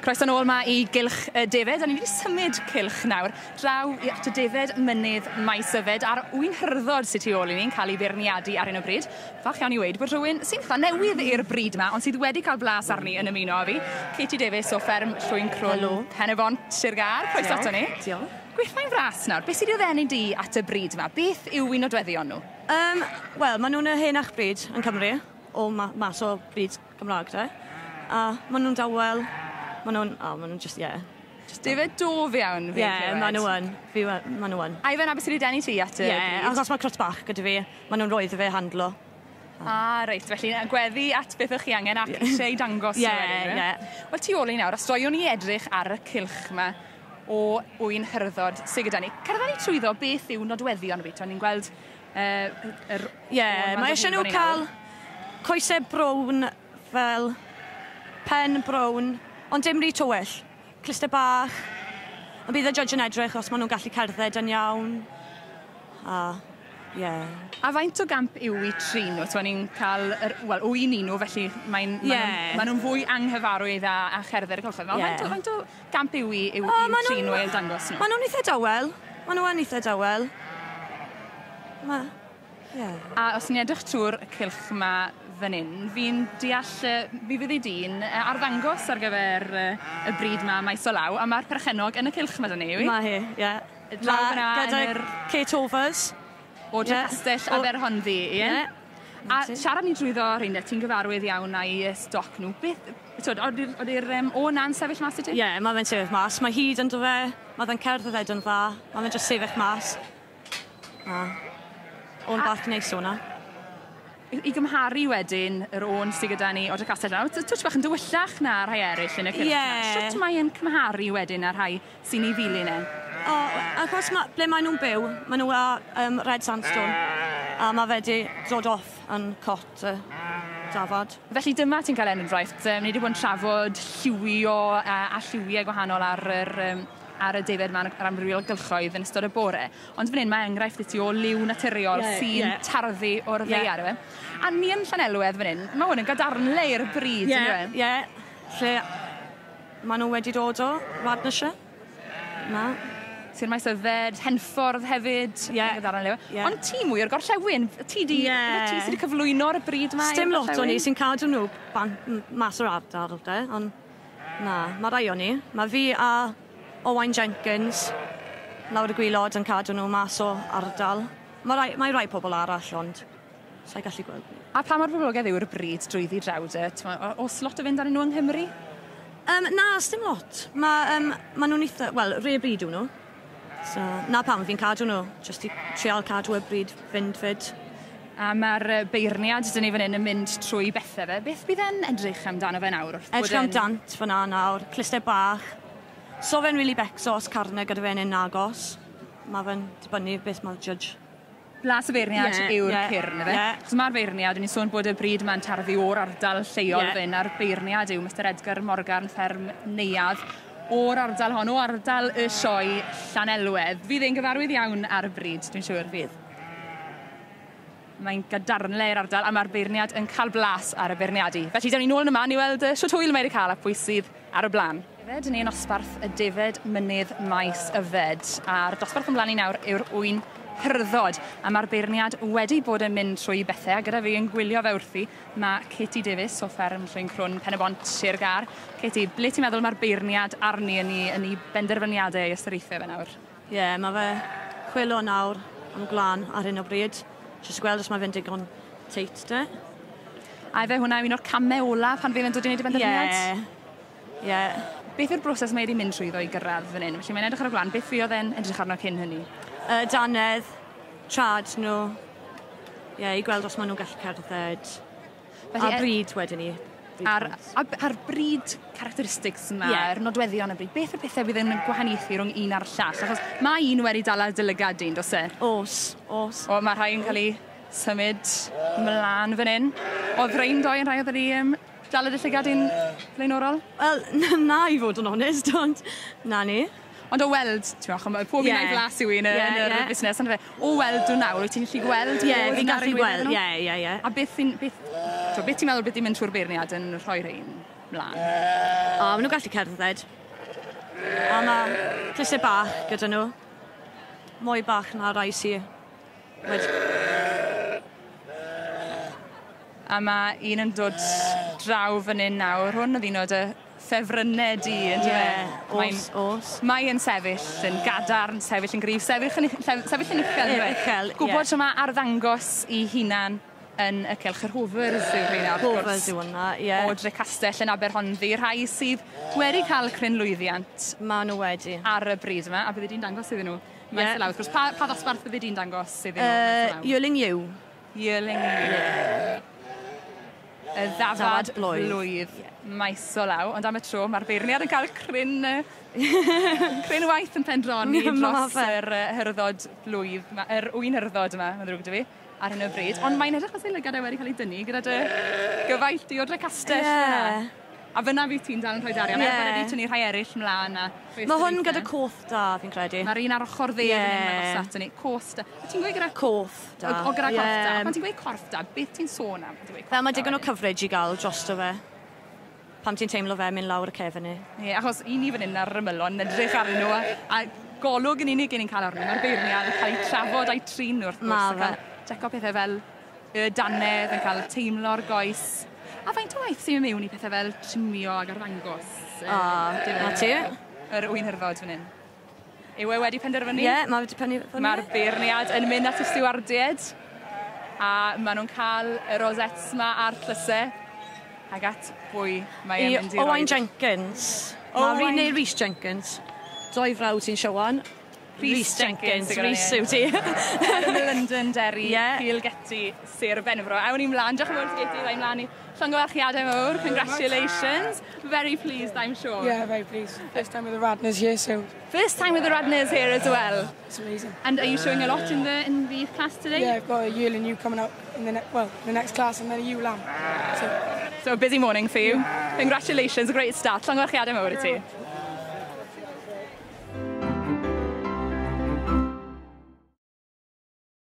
Croeso nôl 'ma i gylch y defed, a ni wedi symud cylch nawr draw i at y defed mynydd Maes Yfed a'r ŵyn hyrddod sy tu ôl i ni'n cael ei feirniadu ar hyn o bryd. Falch iawn i weud bod rhywun sy'n eitha newydd i'r bryd 'ma ond sydd wedi cael blas arni yn ymuno â fi, Katie Davies o fferm Llwyn Crwn, Pen-y-bont, Sir Gâr. Croeso ato ni. Diolch. Gweithfaen fras nawr, beth sydd wedi ddenu di at y bryd 'ma? Beth yw i nodweddion nhw? Wel, maen nhw'n y henach bryd yn Cymru, o mas o bryd Cymraeg de. A maen nhw'n dawel, maen nhw'n, oh, maen nhw'n just, yeah. Just defed dof iawn, fi'n Ie, yeah, maen nhw yn. Fi, maen nhw yn. A i fe na beth sydd wedi denu ti at y Ie, yeah, achos mae crwt bach gyda fi, maen nhw'n roedd i fe handlo. Ah, reit, felly gweddi at beth o'ch chi angen ac eisiau ei dangos. Ie, ie. Wel, tu ôl i nawr, os doiwn ni edrych ar y cylch yma o ŵyn hyrddod sydd gyda ni. Cerdded ni trwyddo beth yw nodweddion y byd. Ni'n gweld yr... Ie, mae eisiau nhw cael coesau brown fel pen brown, ond dim rhy tywyll. Cluster bach. Ond bydd y judge yn edrych os maen nhw'n gallu cerdded yn iawn. A, ie. Yeah. A faint o gamp yw i trin nhw? Ni'n cael, wel, ŵyn i nhw, felly mae'n ma nhw'n fwy anghyfarwydd a cherdded y cylchoedd. Yeah. Faint o gamp yw i trin nhw i'l dangos nhw? Maen nhw'n eitha dawel. Maen nhw'n eitha dawel. Yeah. A os ni'n edrych trwy'r cylch yma fan hyn, fi'n deall, fi fydd ei dyn arddangos ar gyfer y bryd yma maes o law, a mae'r perchennog yn y cylch yma dyn ni, yw i? Mae hi, ie. Draw fyna yn yr... Kate Overs. O Trecastell Aberhonddu, ie? A siarad ni drwyddo rheina, ti'n gyfarwydd iawn â'i stoc nhw. Beth, oeddi'r o na'n sefyll mas i ti? Ie, mae fe'n sefyll mas. Mae hyd yn do fe, mae fe'n cerdded yn dda, mae fe'n just sefyll mas. O'n bach neis o'na. I gymharu wedyn yr ôn sydd gyda ni o Drecastell nawr, twtsh bach yn dywyllach na rhai eraill yn y cylch. Yeah. Shwt mae'n cymharu wedyn â rhai sy'n ei ddilyn e? O, achos ble maen nhw'n byw, maen nhw â red sandstone, a mae fe wedi dod off yn cot dafad. Felly dyma ti'n cael enghraifft. Ni wedi bod yn trafod lliwio a lliwiau gwahanol ar y defed yma, ar amrywiol gylchoedd yn ystod y bore. Ond fan hyn mae enghraifft i ti o liw naturiol sy'n tarddu o'r ddaear. A ni yn Llanelwedd fan hyn, mae hwn yn gadarnle i'r bryd, yn dweud? Ie, lle maen nhw wedi dod o, Radnorshire. Na. Sir Maes Yfed, Henffordd hefyd. Gadarnle. Ond ti mwy o'r gorllewin, ti sydd wedi cyflwyno'r bryd yma i'r gorllewin? Sdim lot o ni sy'n cadw nhw mas o'r ardal, de, ond na, mae rai o ni. Mae fi a Owain Jenkins, lawr y gwylod yn cadw nhw mas o ardal. Mae rai pobl arall, ond sa'i gallu gweld. A pa mor boblogaidd yw'r bryd drwyddi draw de? Oes lot o fynd arnyn nhw yng Nghymru? Na, sdim lot. Ma nhw'n eitha... Wel, rare breed yw nhw. So, na pam fi'n cadw nhw, jyst i trial cadw y bryd fynd fyd. A mae'r beirniad dyn ni fan hyn yn mynd trwy bethau fe. Beth bydd e'n edrych amdano fe nawr? Edrych am dant fyna nawr, clustau bach. So fe'n really becso os carne gyda fe'n un agos. Mae fe'n dibynnu beth mae'r judge. Blas y beirniad yw'r cyrn, efe? Achos mae'r beirniad, ni'n sôn bod y bryd yma'n tarddu o'r ardal lleol fyn, a'r beirniad yw Mr Edgar Morgan, fferm Neuadd, o'r ardal hon, o ardal y sioe Llanelwedd. Fydd e'n gyfarwydd iawn ar y bryd, dwi'n siŵr. Fydd. Mae'n gadarnle i'r ardal, a mae'r beirniad yn cael blas ar y beirniadu. Felly, dyna ni nôl yn y man i weld shwt hwyl mae wedi cael a pwy sydd ar y blaen. Defed, ni yn osbarth y defed mynydd Maes Yfed, a'r dosbarth ymlaen i nawr yw'r ŵyn hyrddod, a mae'r beirniad wedi bod yn mynd trwy bethau, a gyda fi yn gwylio fe wrthi, mae Katie Davies o fferm Llwyn Crwn, Pen-y-bont, Sir Gâr. Katie, ble ti'n meddwl mae'r beirniad arni yn ei benderfyniadau ei ystyriaethau fe nawr? Ie, yeah, mae fe chwilo nawr am gwlân ar hyn o bryd. Jyst gweld os mae fe'n digon teit de. A efe hwnna un o'r camau olaf pan fydd yn dod i wneud y benderfyniad? Ie, ie. Beth yw'r broses mae wedi mynd trwyddo i gyrraedd fan hyn? Felly mae'n edrych ar y gwlân, beth fuodd e'n edrych arno cyn hynny? Dannedd, trad nhw, ie, i gweld os maen nhw'n gallu cerdded. Felly, a bryd wedyn ni. A'r bryd characteristics yma, yr nodweddion y bryd, beth yw'r pethau fydd yn gwahaniaethu rhwng un a'r llall? Achos mae un wedi dala dy lygad di, does e? Oes, oes. O, mae rhai yn cael ei symud mlaen fan hyn. Oedd rhain doi yn rhai oedd wedi dala dy llygad di'n flaenorol? Wel, na i fod yn onest, ond na ni. Ond o weld, ti'n meddwl, pob un a'i flas yw un yn yr busnes, ond fe, o weld nhw nawr, wyt ti'n gallu gweld? Ie, fi'n gallu gweld, ie, ie, ie. A beth So, beth ti'n meddwl beth ti'n mynd trwy'r beirniad yn rhoi rhain mlaen? O, maen nhw'n gallu cerdded. A mae clustau bach gyda nhw. Mwy bach na rai sy wedi. A mae un yn dod draw fan hyn nawr. Hwn oedd un o dy ffefrynnau di, yn Ie, dyfe? Os, os. Mae yn sefyll yn gadarn, sefyll yn gryf, sefyll yn uchel, Ie, yndyfe? uchel, ie. Gwybod shwt mae arddangos i hunan yn y cylch. Yr Hovers yw rheina, wrth gwrs. Hovers yw hwnna, ie. O Drecastell yn Aberhonddu, rhai sydd wedi cael cryn lwyddiant Ma' nhw wedi. ar y bryd yma, a byddi di'n dangos iddyn nhw maes Ie. o law. Wrth gwrs, pa ddosbarth byddi di'n dangos iddyn nhw maes o law? Yearling Ewe. Yearling Ewe. Y ddafad Dafad blwydd. blwydd maes o law, ond am y tro mae'r beirniad yn cael cryn waith yn pendroni Ma' dros fe. yr hyrddod blwydd, yr wyn hyrddod yma, mae'n ddrwg 'da fi, ar hyn o bryd. Ond mae'n edrych fel ei lygad e wedi cael ei dynnu gyda dy gyfaill di o Drecastell. Ie. A fyna fydd ti'n dal yn rhoi darian. Ie. Yeah. Er wedi tynnu rhai eraill mlaen. A Mae hwn gyda coth da, fi'n credu. Mae'r un ar ochr dde fan hyn, Ie. mae'n ato ni. Coth da. A ti'n gweud gyda Coth da. O gyda corff da. Ie. Pan ti'n gweud corff da, beth ti'n sôn am? Pan ti'n gweud corff Fel mae da digon o wedyn? coverage i gael drosto fe. Pam ti'n teimlo fe mynd lawr y cefn ni. Ie, achos i ni fan hyn ar yr ymylon, yn edrych arnyn nhw, a golwg yn unig i ni'n cael arnyn nhw. Mae'r beirniad yn cael eu trafod a'i trin nhw, wrth gwrs. Ma a cael checo pethau fel y dannedd, yn cael teimlo'r goes. A faint o waith sy'n mynd mewn i pethau fel trimio ac arddangos? A, na ti. Yr wyn hyrddod fan hyn. Yw e wedi penderfynu? Ie, mae wedi pennu fyny. Mae'r beirniad yn mynd at y stiwardiaid a maen nhw'n cael y rosettes ma a'r tlysau ac at bwy mae e'n I mynd i Owain roid. Jenkins. Owain- Mae Rhys neu Rhys Jenkins. Doi frawd sy'n siowan. Rhys Jenkins, Rhys yw ti. Londonderry, Ie. Peel Getty, Sir Benfro. Awn ni mlaen, diolch yn fawr Getty, ddau mlaen i llongyfarchiadau mawr, congratulations. Very pleased, I'm sure. Yeah, very pleased. First time with the Radnors here, so First time with the Radnors here as well. it's amazing. And are you showing a lot in the class today? Yeah, I've got a yearling ewe coming up in the well, the next class, and then a ewe lamb. So So a busy morning for you. Congratulations, a great start. Llongyfarchiadau mawr i ti.